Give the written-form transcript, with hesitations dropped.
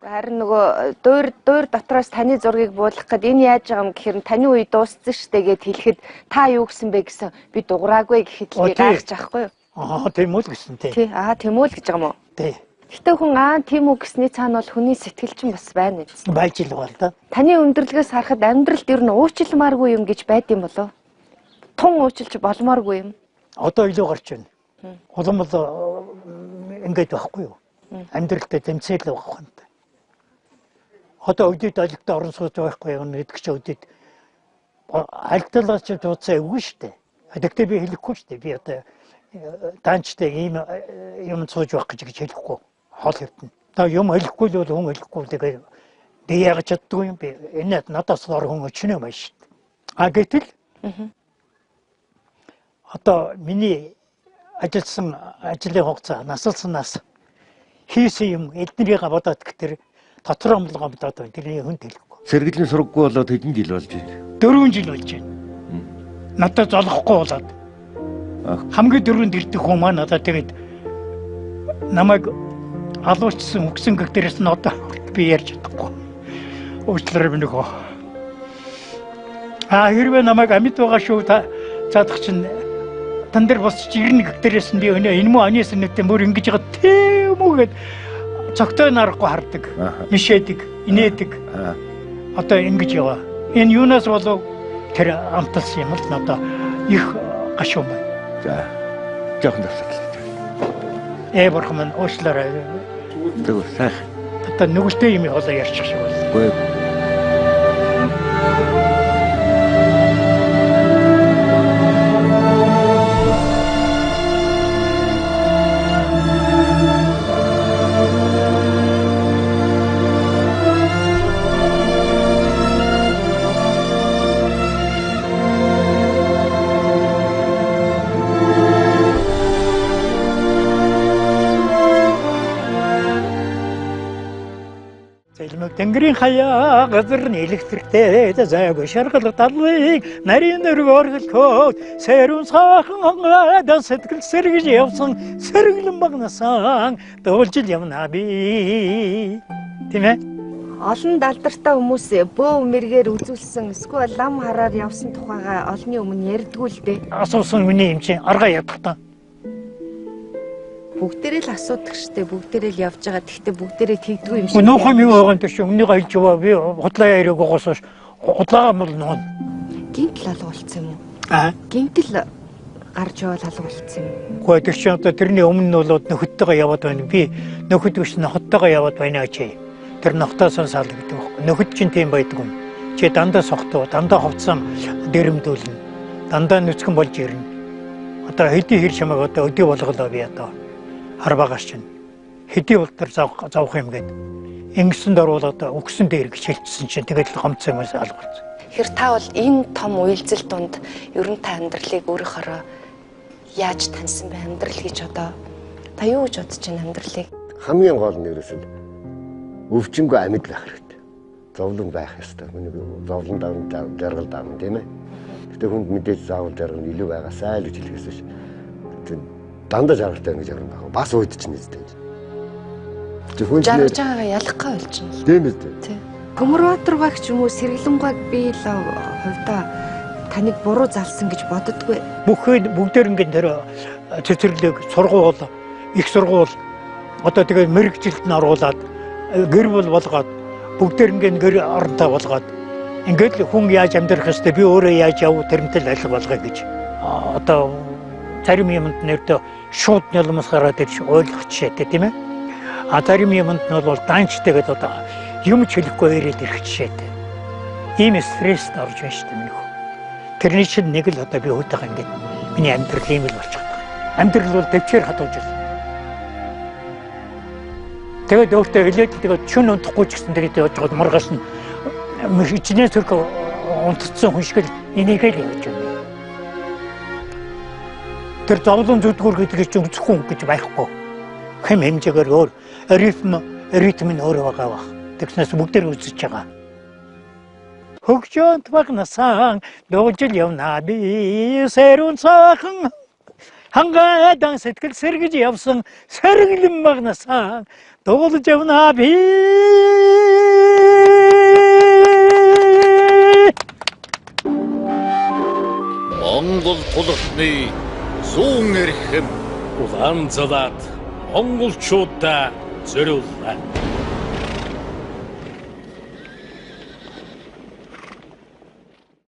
Харин нөгөө дуур дотроос таны зургийг буулгах гээд энэ яаж байгаа юм гэхээр таны үе дууссан штэ гэд хэлэхэд та юу гэсэн бэ гэсэн би дуграагүй гэхэд л би гайхаж байхгүй юу? Аа, тийм үү л гэсэн тий. Тий, аа, тийм үү л гэж байгаа юм уу? Тий. Гэтэ хүн аа тийм үү гэсний цаана бол хүний сэтгэл чинь бас байна биз. Байж л байгаа л да. Таны өндөрлгөөс харахад амьдралд ер нь уучлмааргүй юм гэж байд юм болов? Тун уучлж болмооргүй юм. Одоо илүү гарч байна. Улам бол ингээд байхгүй юу? Амьдралтай тэмцээл байгаа юм. Одоо өдөд олигтой орон сууж байхгүй юм гэдэг чи өдөд альталаас чи дууцаа эвгүй шүү дээ. Тэгтээ би хэлэхгүй шүү дээ. Би одоо даанчтай ийм юм сууж байх гэж хэлэхгүй. Хол хэвтэн. Та юм хэлэхгүй л бол хүн хэлэхгүй тэгээ би яаж чаддгүй юм бэ? Энэ надаас ор хүн өчнөө байна шүү дээ. А гэтэл одоо миний ажилласан ажлын хугацаа насалсан нас хийсэн юм эднэрийг бодоод тэр дотор амлгаа бодоод байна. Тэрний хүнд хэлэхгүй. Сэргэлийн сургаггүй болоод хэдэн жил болж байна? 4 жил болж байна. Надад золохгүй болоод. Хамгийн дөрөнд ирдэг хүн маань одоо тэгээд намайг алуурчсан үгсэн гэх дээрээс нь одоо би ярьж чадахгүй. Уучлаарай минь хөө. А хэрвээ намайг амьд байгаа шүү та цаадах чинь тан дээр босч ирнэ гэх дээрээс нь би өнөө энэ мүү анис нүдээ мөр ингэж байгаа тийм үү гэд цогтой нарахгүй хардаг, мишээдэг, инээдэг. Одоо ингэж яваа. Энэ юунаас болов тэр амталсан юм л надаа их гашуун байна. За. Жохон давсаал. Бурхан минь уучлаарай. Тэгвэл сайхан. Одоо нүгэлтэй юм хоолой ярьчих шиг байна. Үгүй. Тэнгэрийн хаяа газар нь электртэй зайгүй шаргал даллыг нарийн өрг оргилхөөд сэрүүн саахан хангадан сэтгэл сэргэж явсан сэргэлэн багнасан дуулжил явна би. Тийм ээ? Олон далдартай хүмүүс бөө мэргээр үзүүлсэн эсвэл лам хараар явсан тухайга олонний өмнө ярьдгүй л дээ. Асуусан миний юм чинь аргаа ядах та. Бүгдээрээ л асуудаг штэ, бүгдээрээ л явж байгаа. Тэгтээ бүгдээрээ тэгдэггүй юм шиг. Нуух юм юу байгаа юм тийш өмнөнийг хэлж яваа. Би худлаа яриаг угсааш худлаа мол нуун. Гинтэл алга болцсон юм уу? Аа. Гинтэл гарч явал алга болцсон юм уу? Гэхдээ тэр чинь одоо тэрний өмнө нь бол нөхөдтэйгээ яваад байна. Би нөхөд биш нохоттойгоо яваад байна чи. Тэр нохтоосоо сал гэдэг байхгүй. Нөхөд чинь тийм байдаг юм. Чи дандаа сохтуу, дандаа хувцсан дэрэмдүүлнэ. Дандаа нүцгэн болж ирнэ. Одоо хэдий хэр чамайг одоо өдөө болголоо би одоо. Харбагаас чинь хэдий бол тэр завх юм гээд ингэсэн дөрвөл одоо үгсэн дээр гэж хэлчихсэн чинь тэгээд л гомцсон юмас алга болсон. Тэгэхээр та бол энэ том уялзал дунд ер нь та амьдралыг өөрөөхөөрөө яаж таньсан бэ? Амьдрал гэж одоо та юу гэж бодож байна амьдралыг? Хамгийн гол нь ерөөсөө өвчнгүй амьд байх хэрэгтэй. Зовлон байх ёстой. Миний зовлон давн жаргал давн тийм ээ. Гэтэ хүнд мэдээж заавал жаргал нь илүү байгаасай л гэж хэлэхээс биш. Дандаа жаргалтай ингэж ярина байх. Бас уйдчихна үстэй. Жаргаж байгаагаа ялахгүй болчихно. Тийм үстэй. Тий. Көмөрбаатар багч юм уу сэргэлэнгааг би л хувьдаа таныг буруу залсан гэж боддоггүй. Бүгдээр ингэ тэр цэцэрлэг сургуул, их сургуул одоо тэгээ мэрэгжилт нь оруулаад гэр бүл болгоод бүгдээр ингэ гэр оронтой болгоод ингээд л хүн яаж амьдрах ёстой би өөрөө яаж яв тэрнтэй л алга болгоё гэж. Одоо зарим юмд нэрдээ шууд нулимс гараад ирж ойлгох жишээтэй тийм ээ. А зарим юмд нь бол данчтай гэдэг одоо юм ч хэлэхгүй ирээд ирэх жишээтэй. Ийм стресст орж байна шүү дээ миний хүү. Тэрний чинь нэг л одоо би хөөтэйгээ ингээд миний амьдрал ийм л болчиход байгаа. Амьдрал бол төвчээр хадуулж байна. Тэгээд өөртөө хэлээд тэгээд чүн унтахгүй ч гэсэн тэгээд явж байгаад маргааш нь хичнээн сөрөг унтцсан хүн шиг л энийг л явж байна. Тэр зовлон зүдгүүр гэдгийг чинь үзэхгүй хүн гэж байхгүй. Хэм хэмжээгээр өөр ритм нь өөр байгаа бах. Тэгснээс бүгдээр үзэж байгаа. Хөгжөөнд багнасан дуулжил явна би сэрүүн цаахан хангайдан сэтгэл сэргэж явсан сэргэлэн багнасан дуулж явна би. Монгол тулалдны зүүн эрхэм Улаан залаад монголчуудаа зориуллаа.